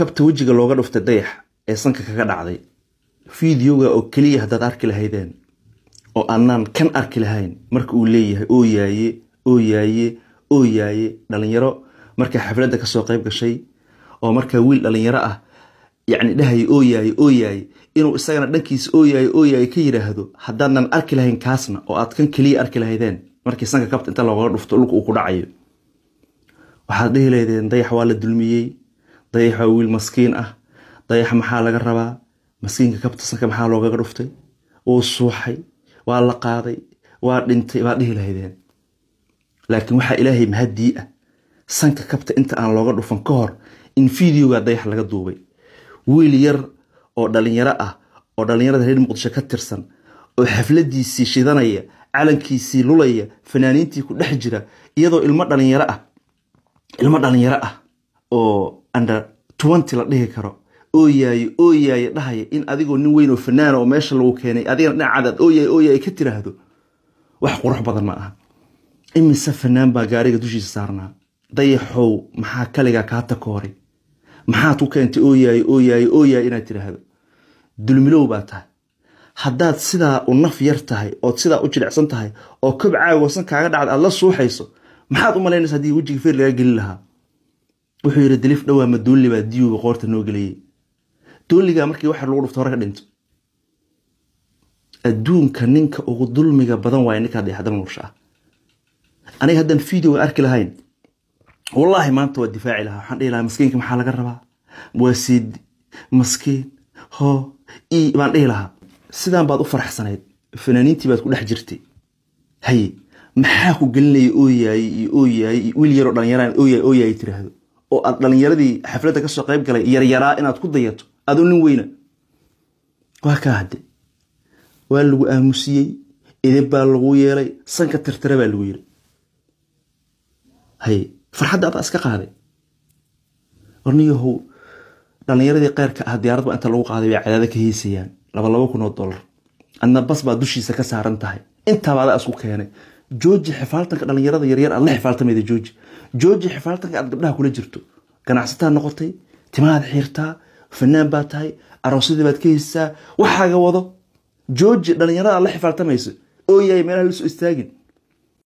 Kabta wejiga looga dhuftay Dayax ee sanka kaga dhacday, fideoga oo keliya haddaad arki lahaydeen oo aanaan kan arki lahayn, marka uu leeyahay oo yaaye oo yaaye oo yaaye, dhalinyaro markaa xafladda kasoo qayb gashay oo markaa wiil dhalinyaro ah yacni dhahaya oo yaaye oo yaaye, inuu isagana dhankiisa oo yaaye oo yaaye ka yidhaahdo, haddaadnan arki lahayn kaasna oo aad kan keliya arki lahaydeen markii sanka kabta inta loogaga dhufto dhulka uu ku dhacayo, waxaad dhihi lahaydeen Dayax waa la dulmiyey, Dayax waa wiil maskiin ah, Dayax maxaa laga rabaa, maskiinka kabta sanka maxaa loogaga dhuftay, wuu suuxay, waa la qaaday, waa dhintay baad dhihi lahaydeen. Laakiin waxaa Ilaahay mahaddii ah sanka kabta inta aan looga dhufan ka hor in fideoga Dayax laga duubay, wiil yar oo dhalinyaro ah oo dhalinyarada reer Muqdisho ka tirsan oo xafladiisii shidanaya, calankiisii lulaya, fanaaniintii ku dhex jira, iyadoo ilmo dhalinyaro ah, ilmo dhalinyaro ah oo under 20 la dhihi karo oo yaaye oo yaaye dhahaya, in adigoo nin weyn oo fanaana oo meesha lagu keenay adigana dhinacaada aad oo yaaye oo yaaye ka tiraahdo, wax qurux badan ma aha. Imise fanaan baa gaariga dushiisa saarnaa? Dayaxow, maxaa kaligaa kaa takooray? Maxaad ku keentay oo yaaye oo yaaye oo yaaye inaad tiraahdo? Dulmilow baa tahay. Haddaad sidaa u naf yar tahay ood sidaa u jilicsan tahay oo kob caagoosan kaaga dhacda aad la suuxayso, maxaad u malaynaysa haddii wejiga feer lagaa gelin lahaa? Wuxuu yidhi dilif dhowaa ma doolli baa diyuuba qoorta noo geliyey. Doolligaa markii waxa lagu dhufto hore ka dhinto. Adduunka ninka ugu dulmiga badan waaya ninkaa Dayax Dalnuursha ah. Aniga haddaan videoga arki lahayn, wallaahi maanta waa difaaci lahaa. Waxaan dhihi lahaa maskiinka maxaa laga rabaa, waa siidi maskiin hoo i baan dhihi lahaa. Sidaan baad u faraxsanayd, fanaaniintii baad ku dhex jirtay, haye, maxaa ku gelinaya oo yaayey iyo oo yaayey iyo wiil yaroo dhalinyaraan oo yaay oo yaayey tiraahdo oo aad dhalinyaradii xafladda kasoo qayb galay yaryaraa inaad ku dayato adoo nin weyna? Waa kaa hadde, waa lagu aamusiyey, idib baa lagu yeelay, sanka tirtire baa lagu yiri. Haye, farxadda adaa iska qaaday. Warniyahow, dhalinyaradii keyrka ah diyaarad baa inta lagu qaaday bay cadaada ka heysayaan 2,000 oo dollar, adna bas baa dushiisa ka saaran tahay. Intaaba adaa isku keenay. Jooji xifaaltanka dhalinyarada yaryar aad la xifaaltamayda, jooji, jooji xifaaltanka aad gabdhaha kula jirto. Ganacsataa noqotay, timahaad xiirtaa, fanaan baa tahay, aroosyadii baad ka heysaa, waxaaga wado. Jooji dhalinyarada aad la xifaaltamayso oo yahay meelaha la soo istaagin.